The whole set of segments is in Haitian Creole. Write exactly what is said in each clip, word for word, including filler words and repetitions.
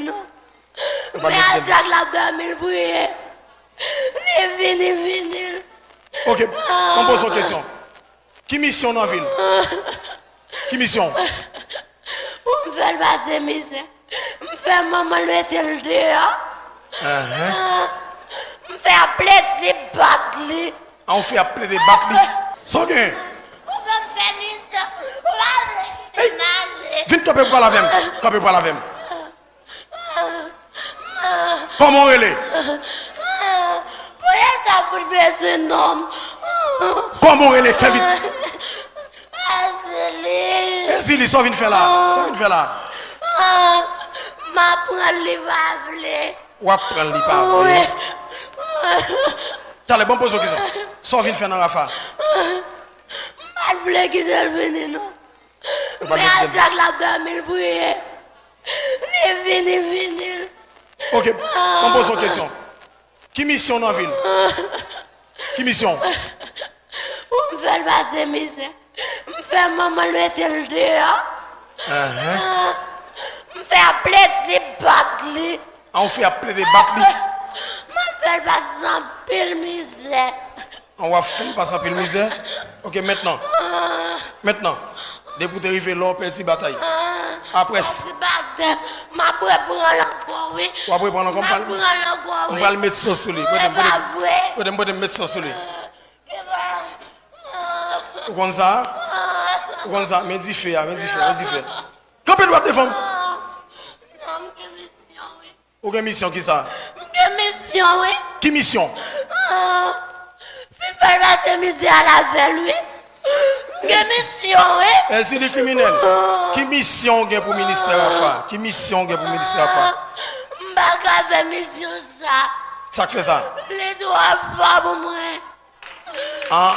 non. Men a chak l ap dòmi l priye. Li vini, vini l. Ok, mwen poze yon kesyon. Ki misyon w nan vi l? Ki misyon w? Pou m fè l pase mizè. M fè manman l mete l deyò. Ahn. M fè pledi bat li. A, w fè ap plede bat li? Sa w gen? Ou ban m pèmisyon. Ou pa vle kite m ale. Vin kanpe pou pale avè m. Kanpe pou pale avè m. Kòman w rele? Pou lè sa fout bezwen nonm. Kòman w rele? Fè vit. Ezili. Ezili, sa w vin fè la? Sa w vin fè la? M ap pran l, li pa vle. W ap pran l, li pa vle. Wi. Talè, ban m poze w kesyon. Sa w vin fè nan Rafa? M pa t vle kite l vini, non. Men a chak l ap dòmi l priye. Li vini, vini l. Ok, ban m poze yon kesyon. Ki misyon w nan vi l? Ki misyon w? Pou m fè l pase mizè. M fè manman l mete l deyò. Ahn. M fè ap pledi bat li. A, w fè ap plede bat li? M ap fè l pase anpil mizè. An w ap fè l pase anpil mizè? Ok, mentnan. Mentnan. Depi w te rive la, w pèdi batay. Apre s- Pèdi batay. M ap reprann ankò, wi. W ap reprann ankò, m pral, m pral met sans sou li. Prete m, prete m, prete m, prete m met sans sou li. Ou konn sa? Ou konn sa? Men dife a, men dife, men dife. Kanpe dwat devan m. Non, m gen misyon, wi. Ou gen misyon kisa? M gen misyon, wi. Ki misyon? Ah, fin fè l pase mizè a l avè l, wi. M gen misyon, wi. Ezili kriminèl. Ki misyon w gen pou ministè Rafa? Ki misyon w gen pou ministè Rafa? M pa ka fè misyon sa. Sa k fè sa? Li twò fò pou mwen. Ah,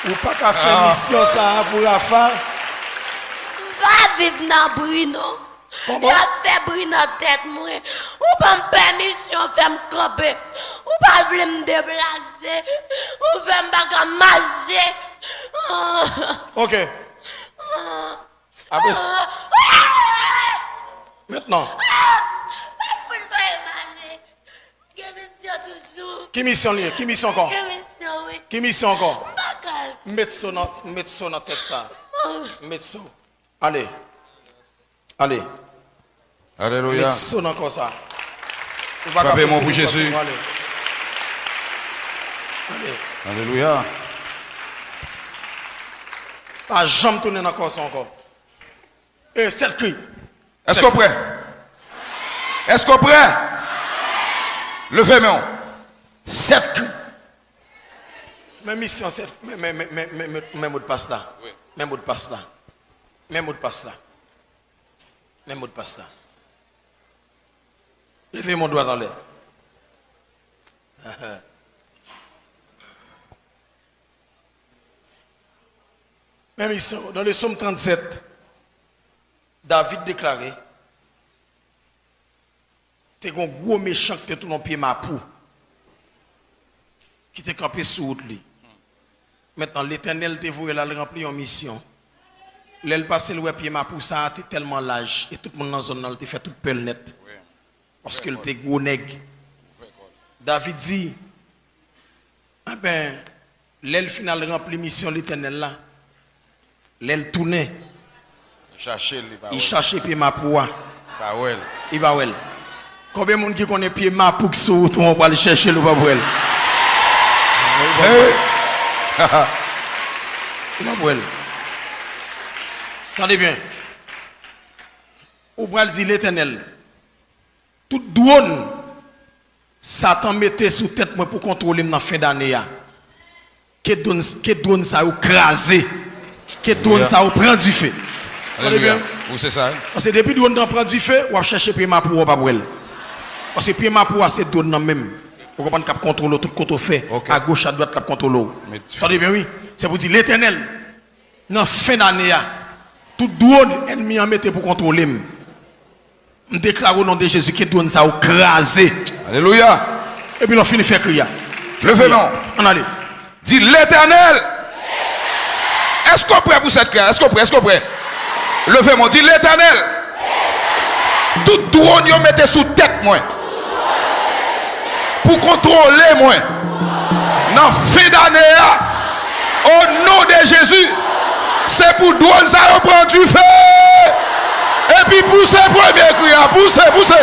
ou pa ka fè misyon sa a pou Rafa? M pa viv nan bri, non. Kòman? Y ap fè bri nan tèt mwen. Ou ban m pèmisyon fè m kanpe. Ou pa vle m deplase. Ou fè m pa ka mache. Ok. Apre. Mentnan. Ki misyon li ye? Ki misyon ankò? Ki misyon, wi. Ki misyon ankò? M pa ka. Met so nan, met so nan tèt sa. Met so. Ale. Ale. Alelouya. Met so nan kò sa. Ou pa ka. Frape men w pou Jezi. Ale. Ale. Alelouya. Pa janm tounen nan kò sa ankò. E, sèt kri. Èske w prè? Èske w prè? Leve men w. Sèt kri. Men misyon sèt, men, men modpas la. Men modpas la. Men modpas la. Men modpas la. Leve men w dwat anlè. Men misyon, dans le psaume tranntsèt, David deklare, te gen yon gwo mechan ki te tounen yon pye mapou, ki te kanpe sou wout li. Mentnan, Letènèl te voye l al ranpli yon misyon. Lè l pase, l wè pye mapou sa a te tèlman laj, e tout moun nan zòn nan, l te fè tout pè l nèt. Paske l te gwo nèg. David di, enben, lè l fin al ranpli misyon Letènèl la, lè l tounen, li chache pye mapou a. Li pa wè l. Konbyen moun ki konnen pye mapou ki sou wout ou an, ou pral chèche l, ou p ap wè l? Ou p ap wè l. Tande byen. Ou pral di, Letènèl, tout dwòn Satan mete sou tèt mwen pou kontwole m nan fen dane a, ke dwòn, ke dwòn sa yo kraze, ke dwòn sa yo pran dife. Tande byen. Wi, se sa, wi. Paske depi dwòn nan pran dife, w ap chèche pye mapou a, w p ap wè l. Paske pye mapou a se dwòn nan menm. Ou konprann, k ap kontwole w tout kote w fè, agoch, adwat, l ap kontwole w. Tande byen, wi. Se pou di, Letènèl, nan fen dane a, tout dwòn ènmi an mete pou kontwole m, m deklare o non de Jezi ke dwòn sa yo kraze. Alelouya. Epi lè w fini fè kri a. Leve men w. Ann ale. Di, Letènèl. Èske w prè pou sèt kri a? Èske w prè? Èske w prè? Leve men w. Di, Letènèl, Tout dwòn yo mete sou tèt mwen pou kontwole mwen nan fen dane a, o non de Jezi, se pou dwòn sa yo pran dife. Epi pouse premye kri a, pouse, pouse.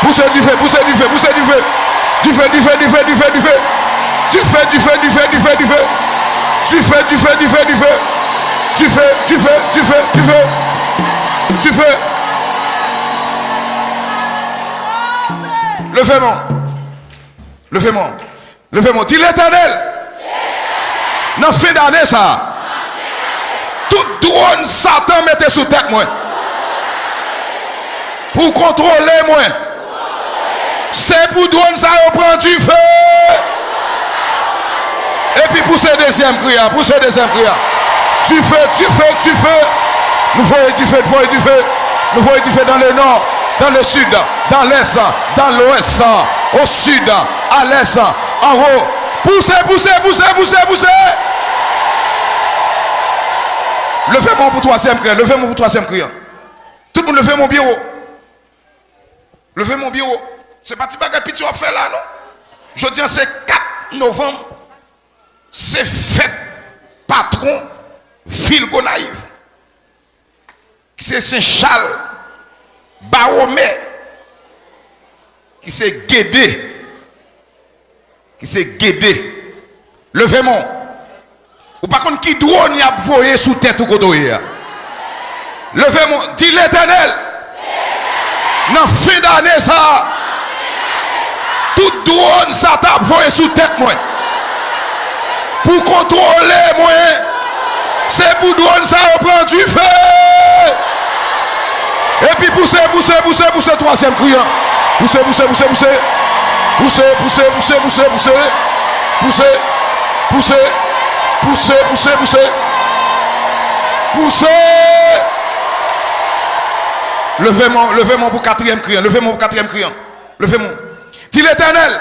Pouse dife, pouse dife, pouse dife. Dife, dife, dife, dife, dife. Dife, dife, dife, dife, dife. Dife, dife, dife, dife. Dife, dife, dife, dife. Dife. Leve men w. Leve men w. Leve men w. Di Letènèl, nan fen dane sa a, tout dwòn Satan mete sou tèt mwen pou kontwole mwen, se pou dwòn sa yo pran dife. Epi pouse dezyèm kri a, pouse dezyèm kri a. Dife, dife, dife. Nou voye dife, nou voye dife. Nou voye dife dans le nord, dans le sud, dans l'est, dans l'ouest, au sud, à l'est, en haut. Pouse, pouse, pouse, pouse, pouse. Leve men w pou twazyèm kri an, leve men w pou twazyèm kri an. Tout moun leve men w byen wo. Leve men w byen wo. Se pa ti bagay piti w ap fè la, non. Jodi an se kat novanm. Se fèt patwon vil Gonayiv, ki se Sen Chal Bawomè, ki se Gede, ki se Gede. Leve men w. Ou pa konn ki dwòn y ap voye sou tèt ou kote w ye a. Leve men w, di Letènèl, nan fen dane sa a, tout dwòn Satan ap voye sou tèt mwen pou kontwole mwen, se pou dwòn sa yo pran dife. Epi pouse, pouse, pouse, pouse twazyèm kri an. Pouse, pouse, pouse, pouse. Pouse, pouse, pouse, pouse, pouse. Pouse. Pouse, pouse, pouse, pouse. Pouse. Leve men w, leve men w pou katriyèm kri an. Leve men w pou katriyèm kri an. Leve men w. Di Letènèl,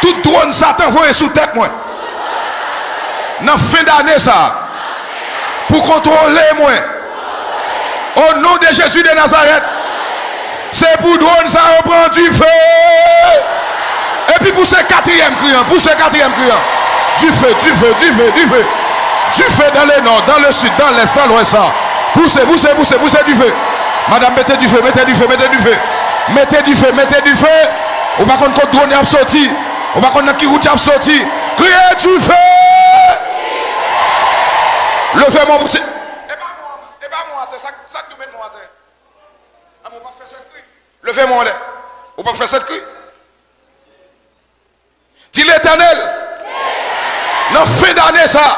tout dwòn Satan voye sou tèt mwen nan fen dane sa a pou kontwole mwen, o non de Jezi de Nazarèt, se pou dwòn sa yo pran dife. Epi pouse katriyèm kri an, pouse katriyèm kri an. Dife, dife, dife, dife. Dife dans le nord, dans le sud, dans l'est, dans l'ouest. Pouse, pouse, pouse, pouse dife. Madanm, mete dife, mete dife, mete dife. Mete dife, mete dife. Ou pa konn kot dwòn yo ap soti. Ou pa konn nan ki wout y ap soti. Kriye dife. Leve men w pou se. E pa mwen, e pa mwen atè, sa, sa k di w met mwen atè? A bon, w p ap fè sèt kri? Leve men w anlè. Ou p ap fè sèt kri? Di Letènèl, nan fen dane sa a,